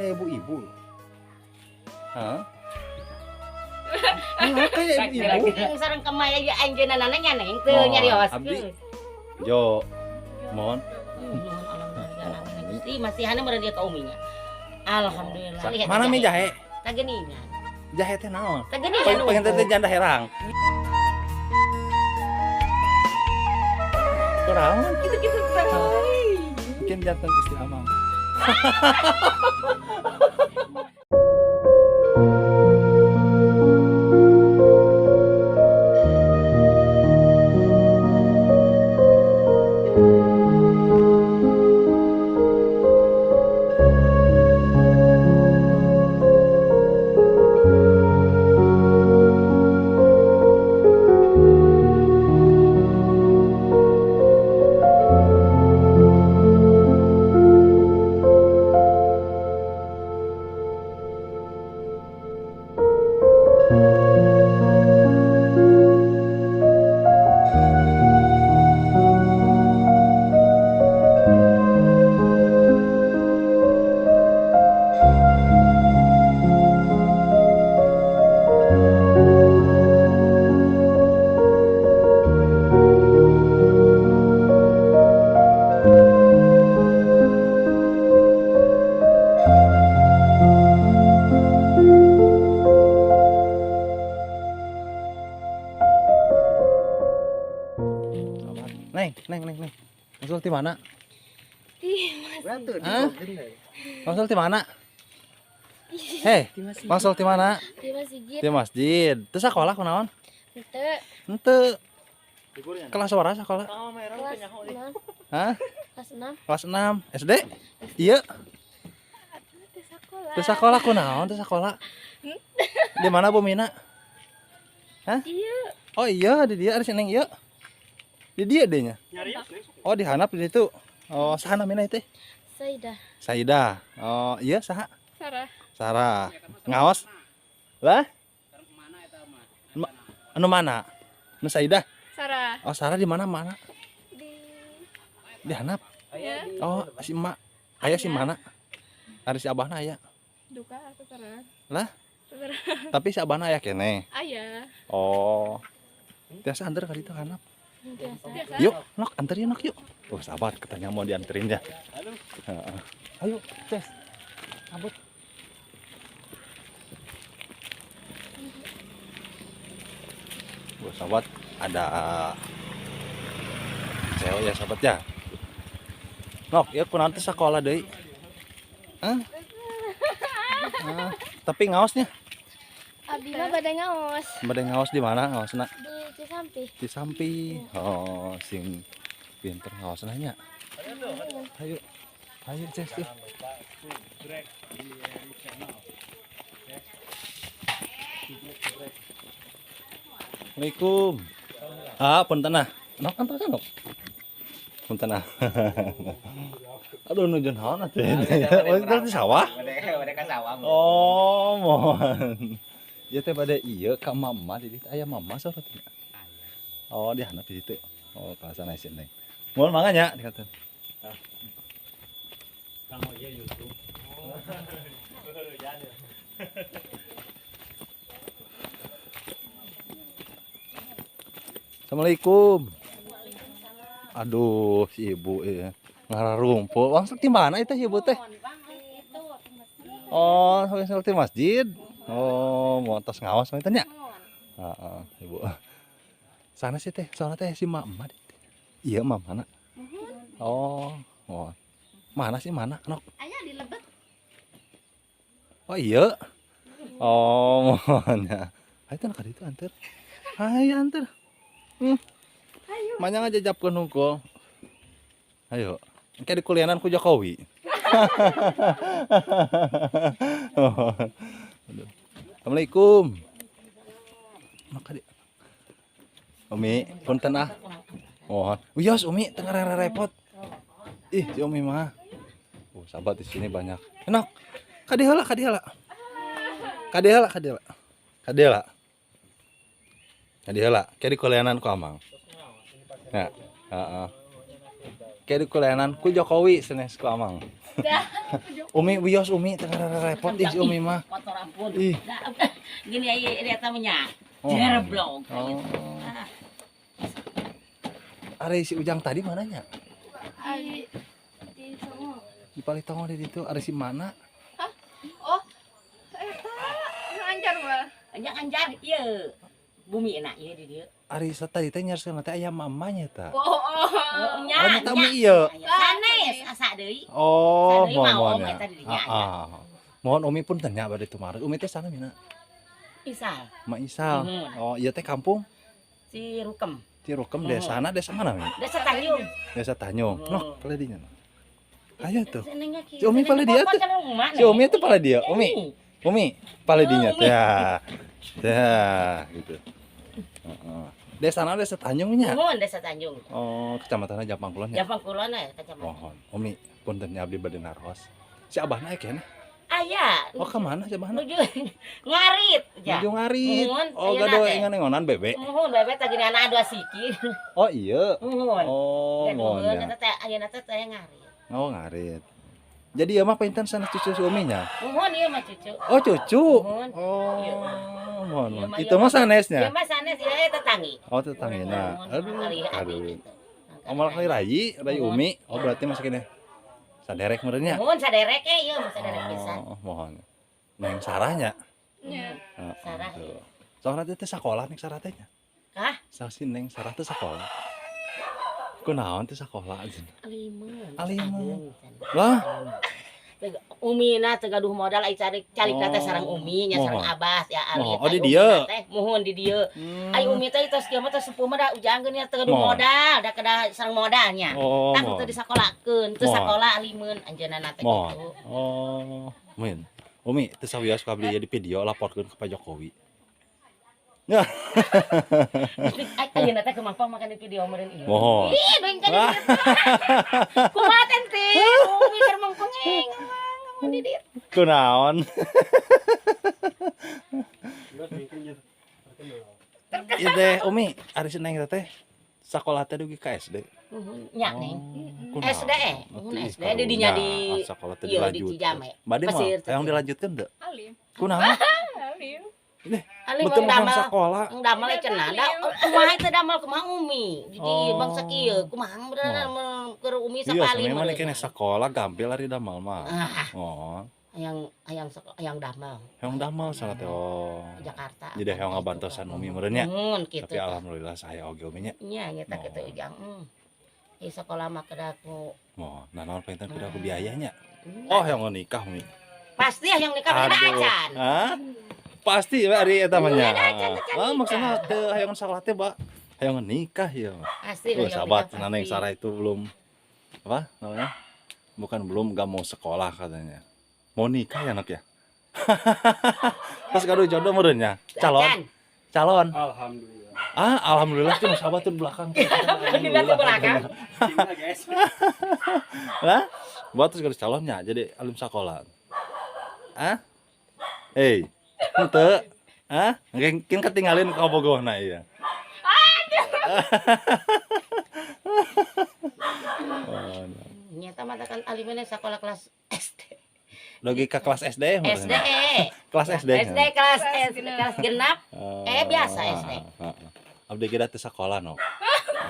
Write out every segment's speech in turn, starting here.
Kayak ibu-ibu. Hah? Ah, kayak ibu-ibu. Sareng kemaya ya anjeunna nya neng teu Oh, nyarios. Abdi. Jo. Mohon. Gusti masihana meureun dia ka uminya. Alhamdulillah. Mana mi jahe? Tageningan. Jahe teh naon? Tageningan. Pengen teh janda herang. Kurang Gitu-gitu. mungkin jantan istri amang. Neng, neng, neng, neng. Masul di mana? Hah? Masul di mana? Hei, masul di mana? Di masjid. Di masjid. Terus sekolah kunaon? Henteu. Henteu. Kelas sabaraha sekolah? Kelas 6. Hah? Kelas 6. Kelas 6 SD? Iya. Teu sakola. Terus sekolah kunaon? Terus sekolah. Di mana Bu Mina? Hah? Iya. Oh iya, di dia ada si Neng iya. Di dia deh nya. Oh, di handap di situ. Oh, saha namina itu? Saidah. Saidah. Oh, iya saha? Sarah. Sarah. Ngaos? Lah? Anu mana? Anu Saidah? Sarah. Oh, Sarah di mana mana? Di Di handap. Ya. Oh, si emak. Aya si mana? Ada si abahna aya. Duka atau Sarah? Lah? Sarah. Tapi si abahna aya keneh. Aya. Oh. Biasa anter ka ditu handap. Biasa. Yuk, Nok, anterin Nok yuk. Oh, sahabat katanya mau dianterin ya. Heeh. Ayo, Ces. Cabut. Oh, sahabat, ada cewek ya sahabat ya. Nok, ya ku nanti sekolah deui. Hah? Ah, tapi ngaosnya? Abi mah bade ngaos. Bade ngaos di mana ngaosna? Di Cisampi. Cisampi. Oh, sing pinter ngaos nanya. Ayo. Ayo, Ces. Yuk. Assalamualaikum. Ah, punten ah. Nok antos nok. Punten ah. Aduh nuju naon atuh. Oh, itu di sawah? Bade ka sawah. Oh, mohon. Ya teh bade ieu ka mama di ditu aya mama sorot. Oh, di handap di ditu. Oh, kalasan si Neng. Mohon mangga nya dikatakan. Kamu iya YouTube. Assalamualaikum. Aduh, si ibu ya. Ngararumpul. Langsung di mana itu si ibu teh? Oh, langsung di masjid. Oh, mau atas ngawas mah nya. Heeh, ibu. Sana sih teh, soalnya teh si mama. Iya, mama mana? Oh, oh. Mana sih mana, Nok? Aya di lebet. Oh iya. Oh, mohon ya. Ayo teh ka ditu anter. Ayo anter. Manya ngajajapkeun hungkul. Ayo. Engke di kulianan ku Jokowi. Aduh. Assalamualaikum. Maka di Umi, punten ah. Oh, wios Umi tengah repot. Ih, si Umi mah. Oh, sahabat di sini banyak. Enak. Kadi heula, kadi heula. Kadi heula, kadi heula. Kadi heula. Kadi heula, kayak di kulianan ku Amang. Nah, heeh. Kayak di kulianan ku Jokowi senes ku Amang. Dah. Umi wios Umi, teu repot ih si Umi mah. Kotor ampun. Ih. Dah, gini aja eta mah nya. Oh. Jerblok. Oh. Ari si Ujang tadi mananya? Ari di semua. Di paling tongol di ditu, ari si mana? Oh, eta yang anjar mah. Nya anjar ieu. Bumi enak ieu di dieu. Ari sa tadi teh nyarskeun teh aya mamanya ta. Oh, oh. Oh, nya. Oh, nyata Umi ieu. Sanes asa deui. Oh, Sadeui mohon mah mohon om ya. eta di dinya. Ah, ah. Mohon Umi pun tanya bade tumaros. Umi teh sana mina? Isal. Ma Isal. Nuhun. Oh, iya teh kampung Si Rukem. Cirukem Nuhun. desana desa mana Mi? Desa Tanjung. Desa Tanjung. Hmm. Noh, paledinya. Ayo tuh. Senengnya kieu. Si Umi paling dia tuh. Si Umi tuh paling dia. Umi, Umi paledinya Oh, Umi. ya. Ya, gitu. Heeh. Desana desa Tanjung nya. Nuhun Desa Tanjung. Oh, kecamatannya Jampang Kulon ya. Jampang Kulon ya kecamatan. Mohon. Umi, punten nya abdi bade naros. Si abahna aya keneh? Aya. Oh, ka mana si abahna? Nuju ngarit. Ja. Nuju ngarit. Nuhun, Oh, ayeuna gaduh teh. ingan-ingonan bebe. Nuhun bebe teh gini anak dua siki. Oh, iya. Nuhun. Oh, mohon Gaduheun ya. eta teh ayeuna teh teh ngarit. Oh, ngarit. Jadi ya mah pinten sanes cucu si Uminya? Nuhun ieu mah cucu. Oh, cucu. Nuhun. Oh, Iya. mohon. Iya, Mohon. mah, Itu iya mah mah. sanesnya. Ieu mah sanes ieu tetangi. Oh, tetanggina. Nuhun, Aduh, kali abi aduh. gitu. Oh, malah kali rayi, rayi Nuhun. Umi. Oh, berarti masih kene saderek meureun nya. Nuhun saderek eh ieu mah saderek pisan. Oh, mohon. Neng Sarahnya. Nya. Heeh, Sarah. tuh. Soalnya teh sekolah Neng Sarah teh nya. Hah? Sa si Neng Sarah teh sekolah. Kunaon teh sekolah cenah? Alimeun. Alimeun. Lah, Umi na teu gaduh modal ai cari calik teh Oh. sareng Umi nya sareng Mohon. Abah ya alit. Mohon. Oh, di Ai Umi dieu. teh muhun di dieu. Hmm. Ai Umi teh tos kieu mah teh sepuh mah da ujangkeun nya teu gaduh Mohon. modal, da kedah sareng modalnya. Oh, Tah mohon. teu disakolakeun, teu Mohon. sakola alimeun anjeunna teh Mohon. kitu. Oh, min. Umi, teu sawios ku abdi di video laporkeun ke Pak Jokowi. Ya, Ai ayeuna teh kemampuan makan di video meureun ieu. Mohon. Ih, doing ka di dieu. Kumaha teh teh? Umi keur mengpengeng. Ngomong di dieu. Kunaon? Ieu teh Umi, ari si Neng teh sakola teh dugi ka SD. Nuhun nya Neng. Kunaon? SD, nuhun Atuh, ih, SD di dinya di karunya, sakola teh ieu di dilanjutkeun. Cijame. Bade mah Pasir teh. hayang dilanjutkeun teu? Alim. Kunaon? Alim. Alim Betul mah mah damel sekolah. Damel cenah da kumaha teh damel kumaha Umi. Jadi Oh. bangsa kieu kumaha beneran keur Umi Iya, sapali memang meureun. kene sekolah gampil ari damel mah. Ah, Oh, hayang hayang hayang damel hayang damel salah teh. Oh. Jakarta. Jadi hayang ngabantosan Umi meureun nya. Nuhun kitu. Tapi alhamdulillah saya oge Umi nya. Nya nya teh kitu Oh. ujang. Di sekolah mah kedah ku Oh, nah naon pengen kudu aku biayanya. Oh, hayang nikah Umi. pasti hayang nikah beda acan. Hah? Pasti we ari eta mah nya. Beda acan, teh Ah, nikah. maksudna teu hayang sakola teh, Pak. Hayang nikah ya. Pasti Oh, hayang sahabat, nikah, Neng pasti. Sarah itu belum apa namanya? Bukan belum gak mau sekolah katanya. Mau nikah ya, anak ya? Terus gaduh jodoh meureun nya. Calon, Acan. calon. Alhamdulillah. Ah, alhamdulillah tuh sahabat tuh di belakang. Alhamdulillah tuh belakang. Tinggal guys. Lah, buat terus gaduh calonnya jadi alim sekolah. Ah? Hei, henteu. Hah? Mungkin ketinggalin ka bogohna iya. Oh, no. Nyata mah kan alimene sekolah kelas SD. Logika kelas SD SD. maksudnya? Kelas SD. SD kelas SD kelas genap. Oh, Biasa SD. ah, ah. Abdi ge teu sekolah no.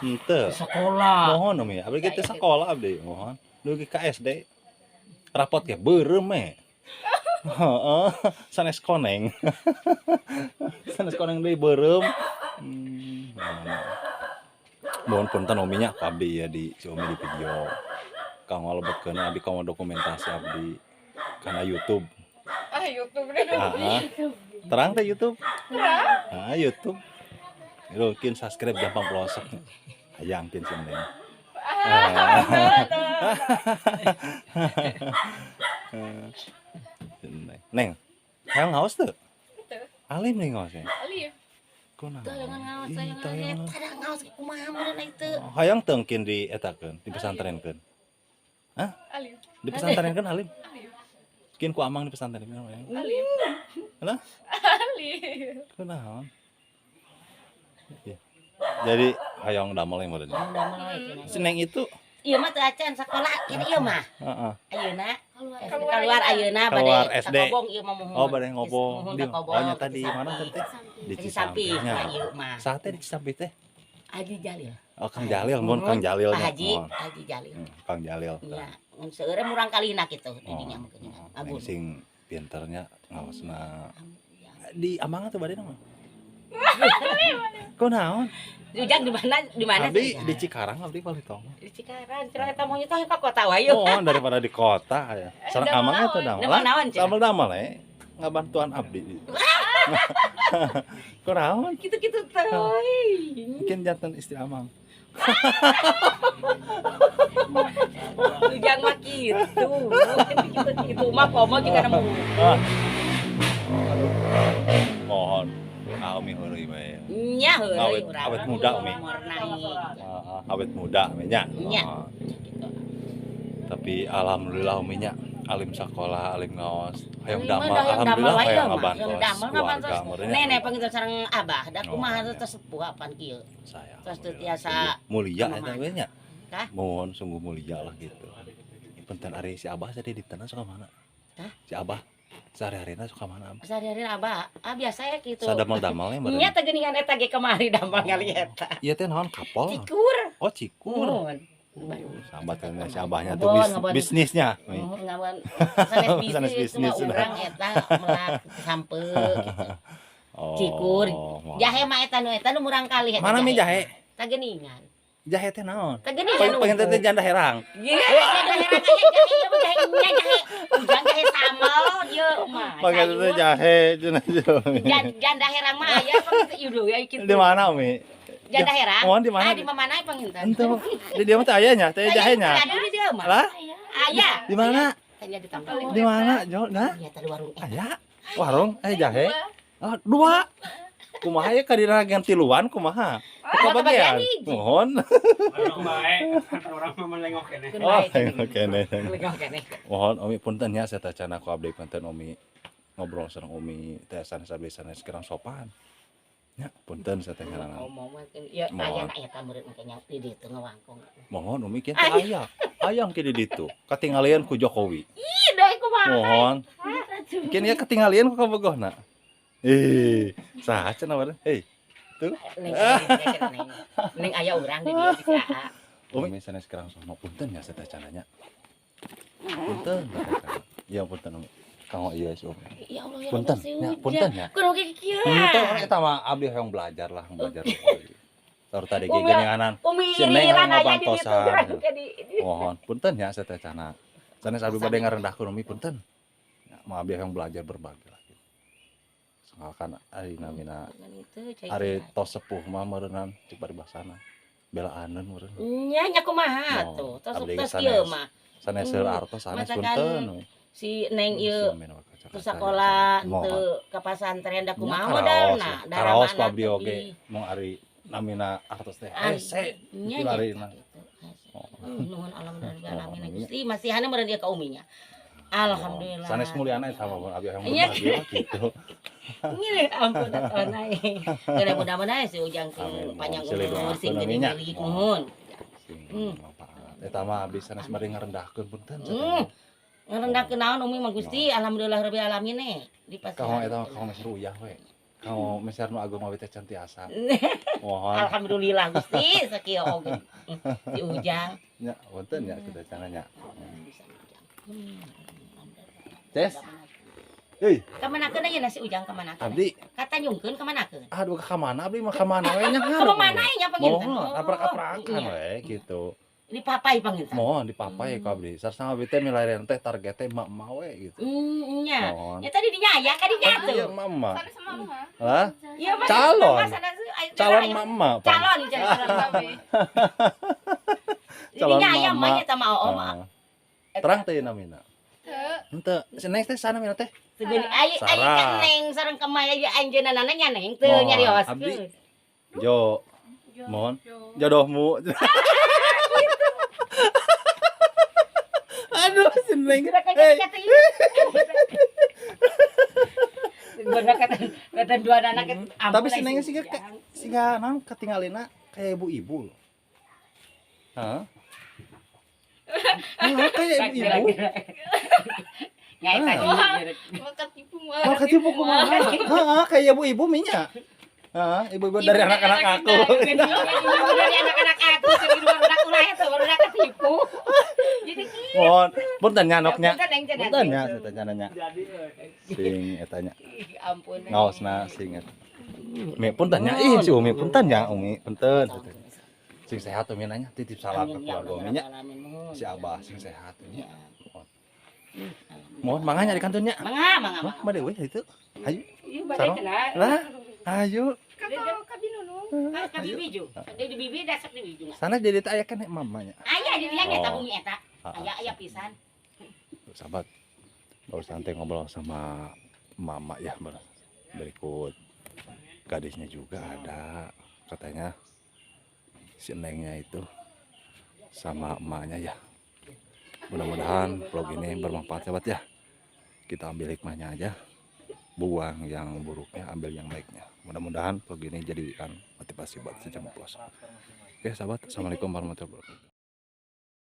Henteu. Sekolah. Mohon Umi, abdi ge teu sekolah abdi, mohon. Dugi ka SD. Rapot ge beureum me. Heeh, sanes koneng. Sanes koneng deui beureum. Mohon. Mohon punten Umi nya ku abdi ya di si Umi di video. Kang ngalebetkeun abdi kanggo dokumentasi abdi kana YouTube. Ah, YouTube deh. Ah, ah. Terang teh YouTube. Ah, YouTube. Lu kin subscribe gampang pelosok. Hayang kin sih Neng. Ah, Neng. Neng. Hayang ngaos teu? Teu. Alim nih ngaosnya. Alim. Kunaon? Teu jangan ngaos, Ih, jangan teu hayang ngaos. Teu ngaos kumaha meureun itu. ngaos. Hayang teu kin di etakeun, di pesantrenkeun. Alim. Di pesantrenkeun alim. Alim. Kin ku amang di pesantrenkeun hayang. Alim. Lah? Alim. Kunaon? Iya. Jadi hayang damel yang meureun. Hayang damel we cenah. Si Neng itu Ieu mah teu acan sakola kini ieu mah. Heeh. Ayeuna Keluar keluar ayeuna bade Keluar SD. ka Kobong ieu mah muhun. Oh, bade ngobong. Muhun Di ka Kobong. oh nya tadi mana tadi teh? Di Cisampi Cisampi. mah ieu mah. Saha teh di Cisampi teh? Haji Jalil. Oh, Kang Jalil, mun Kang Jalil Pak nya. Haji, Mohon. Haji Jalil. Kang Jalil. Nya, mun seueur murang kalina kitu di Oh, dinya mah geuningan. oh, Agun. sing pinternya ngawasna di Amang atau bade mah? Kunaon? Ujang di mana? Di mana Abdi sih? di Cikarang abdi paling tong. Di Cikarang, cenah eta monyet teh ka kota wae yeuh. Oh, daripada di kota ya. Sareng Damel Amang eta naon? damel. Damel naon, cenah? Damel damel eh ngabantuan abdi. Kunaon? Gitu-gitu teh. Mungkin jantan istri Amang. Ujang mah kitu. Gitu-gitu mah komo juga nemu. Mohon. Ah, Umi heureuy bae. Nya heureuy Awet- urang. awet muda, Umi. Umur naik. Ah, awet muda Umi nya. Nya. Ah, Gitu. tapi alhamdulillah Umi nya alim sekolah, alim ngaos, hayang Alim damel, mah hayang alhamdulillah damel wae hayang mah. ngabantos Hayang damel keluarga ngabantos. meureun nya. Nenek panggil sareng abah, da Oh, kumaha iya. teh sepuh apan kieu. Saya Terus teu alhamdulillah. tiasa Mulia kumaha. eta we nya. Hah? Mohon sungguh mulia lah gitu. Punten ari si Abah tadi di tanah suka mana? Hah? Si Abah sehari-harina suka mana Abah? Sehari-hari abah, ah biasa ya gitu. Sadamel-damelnya meureun. Nya teh geuningan eta ge kemari damel ngali eta. Iya teh naon kapol? Cikur. Oh, cikur. Mohon. Sahabat kan si Abahnya tuh Ngabon, ngabon. bisnisnya. Mohon ngawan sanes Sanes bisnis bisnis, cuma urang eta melak sampe gitu. Oh, Cikur. mohon. Jahe mah eta nu murang kali eta. Mana mi jahe? Tah geuningan. Jahe teh naon? Tah geuningan. Pengen teh janda herang. Iya, janda herang aya jahe ieu mah jahe nya jahe. Ujang jahe sambal ieu mah. Pengen teh jahe cenah. Janda herang mah aya panginten ieu deui aya kitu. Di mana Umi? Janda herang? Mohon di mana? Ah, di mana panginten? Ente di dia mah teh aya nya, teh jahenya. Aya di dieu mah. Lah? Aya. Di mana? Tanya di tempat. Di mana? Jo, nah? Iya, tadi warung eta. Aya. Warung eh jahe. Oh, dua. Kumaha ya kadina ganti tiluan kumaha? Ah, Kebagian. kebagian hiji. Mohon. Orang bae, orang mah melengok keneh. Oh, oke nih. Melengok keneh. Mohon Umi punten ya saya teh cenah ku abdi punten Umi ngobrol sareng Umi teh sanes abdi sanes kurang sopan. Ya, punten saya teh ngaranna. Ngomong mah ya Mohon. aya na eta murid engke nya di ditu ngawangkong. Mohon Umi kieu teh aya. Ayang kieu di ditu. Katinggalian ku Jokowi. Ih, deui kumaha? Mohon. Mungkin ya ketinggalian ku kabogohna. Ih, saha cenah badan? Hei. Tuh. Neng neng. Neng aya urang di dieu di Aa. Umi sanes kurang sono punten ya saya teh cenah nya. Punten. Ya punten Umi. Kanggo ieu si Umi. Ya Allah ya Punten, Allah, si ya, Ujang. punten ya. Kudu ge kieu. Henteu orang eta mah abdi hayang belajar lah, belajar. Saur tadi ge Umi- geuninganan. Umi Si Neng iriran aya di ditu ngabantosan. urang ke di. Mohon punten ya saya teh cana. Sanes abdi bade ngarendahkeun Umi punten. Ya, mah abdi hayang belajar berbagi lah gitu. Sangkalkan ari namina ari tos sepuh mah meureunnan cik paribasana. Belaaneun meureun. Nya nya kumaha Oh, tuh. Tos abdi ge tos sanes. kieu mah. Sanes seur artos sanes Masakan punten. Umi. Si Neng ieu Si Umi nu kaca-kaca tu sakola Mohon. teu ka pasantren da Nya kumaha karaos, modalna. karaos ku abdi oge mung ari namina artos teh hese. Nya Itu nya larina. gitu. Oh. Nuhun alhamdulillah Oh, alamin iya. Gusti masihana meureun ieu ka uminya. Alhamdulillah. Sanes mulyana eta mah abdi hayang Iya. berbagi mah gitu. Ini ampun atuh naik. Kena mudah-mudahan si Ujang sing Amin. panjang Silih umur sing doakeun gede nya. milik nuhun. Sing manfaat. Eta mah abdi sanes bari ngarendahkeun punten. Ngarendahkeun naon Umi mah Gusti, alhamdulillah rabbil alamin eh. Di Kamu eta mah kamu meser uyah we. Kamu meser nu agung mah teh can tiasa. Mohon Alhamdulillah Gusti sakieu oge. Si Ujang. nya punten ya kita cana nya. Bisa Ujang. Ces. Euy, Kamanakeun ayeuna si Ujang kamanakeun? abdi Katanjungkeun kamanakeun? aduh ka mana abdi mah ka mana we nya. Ka mana nya panginten? Mohon aprak-aprakan Iya. we gitu. Di papai panginten. Mohon dipapai ku abdi. Sareng abdi teh milarian teh target teh emak-emak we gitu. Nya. Mohon. Ya tadi dinya aya ka dinya Kan iya tuh. emak-emak. Sanes sama mah. Lah, Iya, Mas. Calon. Mas, ada ayo, calon ayo. emak-emak. Pan. Calon, calon. Calon Dinya aya mama. mah nya sama oo mah. Ah. Terang teh namina. Teu. Henteu, si Neng teh sana mina teh. Segini ai ai Sarah. kan neng sareng kemaya aya anjeunna nya neng teu Mohon. nyarios. Abdi. Jo, Jo. Mohon. Jo. Jodohmu. Aduh, si Neng. Eh, Bener kata kata dua anak tapi si Neng sih siga naon katingalina kayak ibu-ibu. Hah? Ah, kayak ibu-ibu. Nya eta Ah. Mau ketipu Mau ketipu kumaha? Heeh, kayak ibu-ibu minya. Heeh, ibu-ibu dari anak-anak aku. Ibu dari anak-anak aku, jadi barudak ulah eta barudak ketipu. Jadi kieu. Mohon, punten nya noknya. Punten, Neng, cenah. Punten nya, saya tanya nanya. Jadi euy. Sing eta nya. Ih, ampun. Ngaosna sing eta. Mi punten nya, ih si Umi punten nya, Umi punten. Sing sehat Umi nanya, titip salam ke Amin, ya keluarga Allah, Umi nya. ya Rabbal alamin. Mohon. Si Abah sing sehat Umi. Ya. Mohon mangga nya di kantunnya. Mangga, mangga, Mah, mangga. mah deui itu. Ayo. Ieu bade Sarong. cenah. Lah, ayo. Kakak kabi nunung. Ka bibi ju. Di bibi dasar di bibi. Sana jadi teh aya keneh mamanya. Aya di dieu Oh. eta bumi eta. Ah, Aya aya pisan. Tuh, sahabat, baru santai ngobrol sama mama ya, berikut gadisnya juga ada katanya, si nengnya itu sama emaknya ya. Mudah-mudahan vlog ini bermanfaat, sahabat ya. Kita ambil hikmahnya aja, buang yang buruknya, ambil yang baiknya. Mudah-mudahan vlog ini jadikan motivasi buat si Cemplos. Oke sahabat, assalamualaikum warahmatullahi wabarakatuh.